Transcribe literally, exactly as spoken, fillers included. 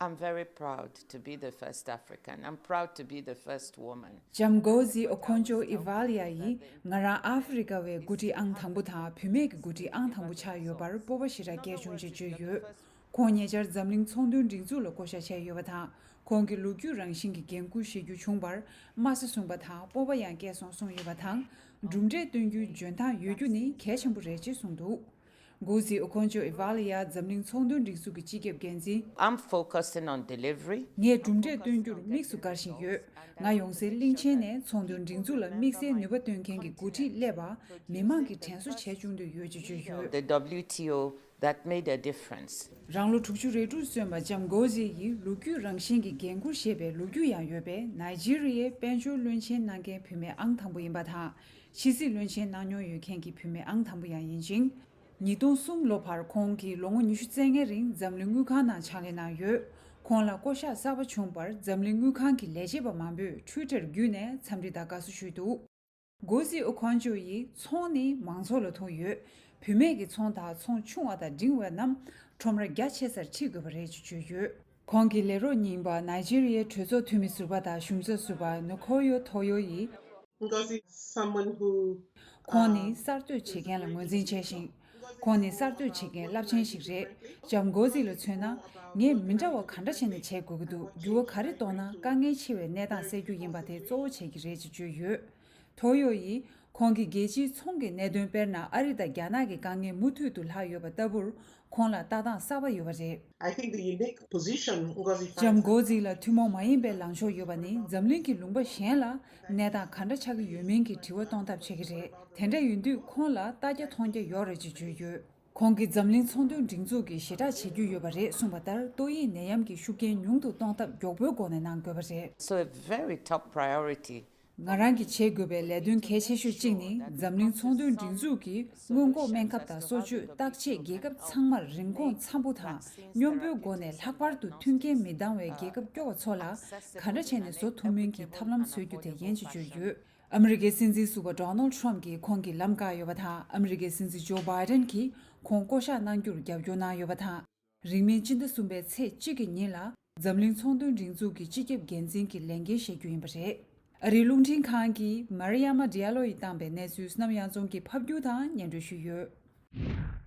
I'm very proud to be the first African. I'm proud to be the first woman. ལྕམ་གྷོ་ཟི་ཨོ་ཁོན་ཇོ་ཨི་ཝ་ལི་ཡ་ཡིས་ང་རང་ཨ་ཧྥེ་རི་ཀ་བའི་འགོ་ཁྲིད་ཨང་དང་པོ་དང་བུད་མེད་ཀྱི་འགོ་ཁྲིད་ཨང་དང་པོ་ཆགས་ཡོད་པར་སྤོབས་པ་ཞེ་དྲག་སྐྱེས་བྱུང་ཅེས་བརྗོད་ཡོད། ཁོང་ཉེ་ཆར་འཛམ་གླིང་ཚོང་དོན་སྒྲིག་འཛུགས་ལ་བསྐོ་བཞག་བྱས་ཡོད་པ་དང་། ཁོང་གིས་ལོ་རྒྱུས་རང་བཞིན་གྱི་འགན་འཁུར་བཞེས་རྒྱུ་བྱུང་བར་དམའ་ས་བཟུང་བ་དང་སྤོབས་པ་ཡང་སྐྱེས་སོང་གསུངས་ཡོད་པ་དང་། གྲུབ་འབྲས་སྟོན་རྒྱུའི་འཇོན་ཐང་ཡོད་རྒྱུ་ནི་གལ་ཆེན་པོ་རེད་ཅེས་གསུངས་འདུག་གྷོ་ཟི་ཨོ་ཁོན་ཇོ་ཨི་ཝ་ལི་ཡ་འཛམ་གླིང་ཚོང་དོན་སྒྲིག་འཛུགས་ཀྱི་སྤྱི་ཁྱབ་འགན་འཛིན། I'm focusing on delivery. ངས་གྲུབ་འབྲས་སྟོན་རྒྱུར་དམིགས་སུ་བཀར་བཞིན་ཡོད། ང་ཡོང་སའི་གླིང་ཆེན་ནས་ཚོང་དོན་སྒྲིག་འཛུགས་ལ་དམིགས་བསལ་ནུས་པ་སྟོན་མཁན་གྱི་འགོ་ཁྲིད་སླེབས་པ། མི་མང་གིས་དྲན་གསོ་བྱེད་བཅུག་འདོད་ཡོད་ཅེས་བརྗོད་ཡོད། The W T O that made a difference. རང་ལོ་དྲུག་ཅུ་རེ་དྲུག་སོན་པ་ལྕམ་གྷོ་ཟི་ཡིས་ལོ་རྒྱུས་རང་བཞིན་གྱི་འགན་འཁུར་བཞེས་པའི་ལོ་རྒྱུས་ཡང་ཡོད་པས། ནཱི་ཇི་རི་ཡའི་དཔལ་འབྱོར་བློན་ཆེན་གནང་མཁན་བུད་མེད་ཨང་དང་པོ་ཡིན་པ་དང་། ཕྱི་སྲིད་བློན་ཆེན་གནང་མྱོང་ཡོད་མཁན་གྱི་བུད་མེད་ཨང་དང་པོ་ཡང་ཡིན་ཅིང་། ཉིས་སྟོང་གསུམ་ལོ་བར་ཁོང་གིས་ལོ་ངོ་ཉི་ཤུ་རྩ་ལྔའི་རིང་འཛམ་གླིང་དངུལ་ཁང་ནང་ཕྱག་ལས་གནང་ཡོད། ཁོང་ལ་བསྐོ་གཞག་གསར་པ་བྱུང་བར་འཛམ་གླིང་དངུལ་ཁང་གི་ལས་བྱེད་པ་མང་པོས་ཊུའི་ཊར་བརྒྱུད་ནས་འཚམས་འདྲི་དང་དགའ་བསུ་ཞུས་འདུག་གྷོ་ཟི་ཨོ་ཁོན་ཇོ་ཡིས་ཚོང་ནི་མང་ཚོགས་ལ་ཐུག་ཡོད། བུད་མེད་ཀྱི་ཚོང་དང་ཚོང་ཆུང་བ་དང་འབྲིང་བ་རྣམས་ཁྲོམ་ར་རྒྱ་ཆེ་སར་ཁྲིད་དགོས་པ་རེད་ཅེས་བརྗོད་ཡོད། ཁོང་གི་ལས་རོགས་རྙིང་པ་ནཱི་ཇི་རི་ཡའི་གྲོས་ཚོགས་འཐུས་མི་ཟུར་པ་དང་གཞུང་ཚབ་ཟུར་པ་ནོ་ཁོ་ཡོ་ཐོ་ཡོ་ཡིས། Ngozi is someone who ཁོང་ནི་གསར་གཏོད་བྱེད་མཁན་ལ་ངོས་འཛིན་བྱས་ཤིང་། ཁོང་ནི་གསར་གཏོད་བྱེད་མཁན་རླབས་ཆེན་ཞིག་རེད། ལྕམ་གྷོ་ཟི་ལ་མཚོན་ན། ངས་མི་འདྲ་བ་ག་འདྲ་བྱས་ནས་བྱེད་དགོས་ཀྱི་འདུག་འགྱུར་བ་ག་རེ་གཏོང་ན་དཀའ་ངལ་ཆེ་བའི་གནས་སྟངས་སེལ་རྒྱུ་ཡིན་པ་དེ་གཙོ་བོ་བྱེད་ཀྱི་རེད་ཅེས་བརྗོད་ཡོད། ཐོ་ཡོ་ཡིས་ཁོང་གིས་རྒྱལ་སྤྱིའི་ཚོང་གི་གནད་དོན། དཔེར་ན་ཨ་རི་དང་རྒྱ་ནག་གི་དཀའ་ངལ་མུ་མཐུད་དུ་ལྷག་ཡོད་པ་ལྟ་བུར། ཁོང་ལ་ལྟ་སྟངས་གསར་པ་ཡོད་པ་རེད། I think the unique position Ngozi ལྕམ་finds གྷོ་ཟི་ལ་ཐུན་མོང་མ་ཡིན་པའི་ལངས་ཕྱོགས་ཡོད་པ་ནི། འཛམ་གླིང་གི་ལུང་པ་གཞན་ལ་གནས་སྟངས་ག་འདྲ་ཆགས་ཀྱི་ཡོད་མིན་གྱི་དྲི་བ་གཏོང་ཐབས་བྱེད་ཀྱི་རེད། དེ་འདྲ་ཡིན་དུས་ཁོང་ལ་ལྟ་རྒྱ་མཐོང་རྒྱ་ཡོད་རེད་ཅེས་བརྗོད་ཡོད། ཁོང་གིས་འཛམ་གླིང་ཚོང་དོན་སྒྲིག་འཛུགས་ཀྱིས་ཞེ་དྲག་བྱེད་རྒྱུ་ཡོད་པ་རེད་གསུངས་པ་ལྟར། ཏོག་དབྱིབས་ནད་ཡམས་ཀྱི་ཤུགས་རྐྱེན་ཉུང་དུ་གཏོང་ཐབས་མགྱོགས་པོའི་སྒོ་ནས་གནང་དགོས་པ་རེད། So a very top priority. ང་རང་གིས་བྱེད་དགོས་པའི་ལས་དོན་གལ་ཆེ་ཤོས་གཅིག་ནི། འཛམ་གླིང་ཚོང་དོན་སྒྲིག་འཛུགས་ཀྱིས་སྔོན་འགོག་སྨན་ཁབ་དང་གསོ་བཅོས་བརྟག་དཔྱད་རྒྱལ་ཁབ་ཚང་མར་རིན་གོང་འཚམ་པོ་དང་སྙོམས་པོའི་སྒོ་ནས་ལྷག་པར་དུ་མཐུན་རྐྱེན་མི་འདང་བའི་རྒྱལ་ཁབ་སྐྱོ་བ་ཚོ་ལ་ག་འདྲ་བྱས་ནས་བཟོ་ཐུབ་མིན་གྱི་ཐབས་ལམ་འཚོལ་རྒྱུ་དེ་ཡིན་ཅེས་བརྗོད་ཡོད། ཨ་མི་རི་ཀའི་སྲིད་འཛིན་ཟུར་པ་ཌོ་ནལ་ཌི་ཊརམ་ཕ་གྱིས་ཁོང་གི་ལམ་བཀག་ཡོད་པ་དང་། ཨ་མི་རི་ཀའི་སྲིད་འཛིན་ཇོ་བྷའི་ཌེན་གྱིས་ཁོང་བསྐོ་གཞག་གནང་རྒྱུར་རྒྱབ་སྐྱོར་གནང་ཡོད་པ་དང་། རིང་མིན་སྤྱི་ཟླ་གསུམ་པའི་ཚེས་གཅིག་གི་ཉིན་ལ་འཛམ་གླིང་ཚོང་དོན་སྒྲིག་འཛུགས་ཀྱི་སྤྱི་ཁྱབ་འགན་འཛིན་གྱི་ལས་འགན་བཞེས་རྒྱུ་ཡིན་པ་རེད། ཨ་རིའི་རླུང་འཕྲིན་ཁང་གིས་མ་རི་ཡ་མ་ཌི་ཡ་ལོ་ཡིས་བཏང་པའི་གནས་ཚུལ་བསོད་ནམས་གཡང་འཛོམས་ཀྱིས་ཕབ་བསྒྱུར་དང་སྙན་སྒྲོན་ཞུས་ཡོད།